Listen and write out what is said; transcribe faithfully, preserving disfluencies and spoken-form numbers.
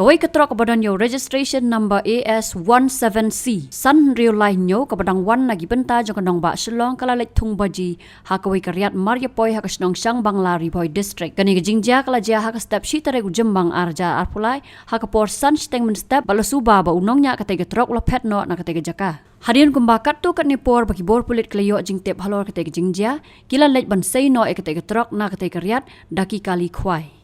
Kawei ka trok kaba don ïa u registration number A S one seven C san hynriew lai hynñiew kaba dang wan na ki bynta jong ka nongbah Shillong ka la leit thung baji ha kawei ka riat mar ïa poi ha ka shnong Shangbangla, Ri Bhoi District. Kane ka jingjia ka la jia ha ka step shi tarik u Jymmang ar hajar arphew lai ha ka por san shiteng mynstep, bad la suba ba u nongñiah katei ka trok u la phet noh na katei ka jaka. Hadien kumba katto katne por ba ki bor pulit ki la ïoh jingtip halor katei ka jingjia, ki la leit ban sei noh ïa katei ka trok na katei ka riat da ki kali khwai.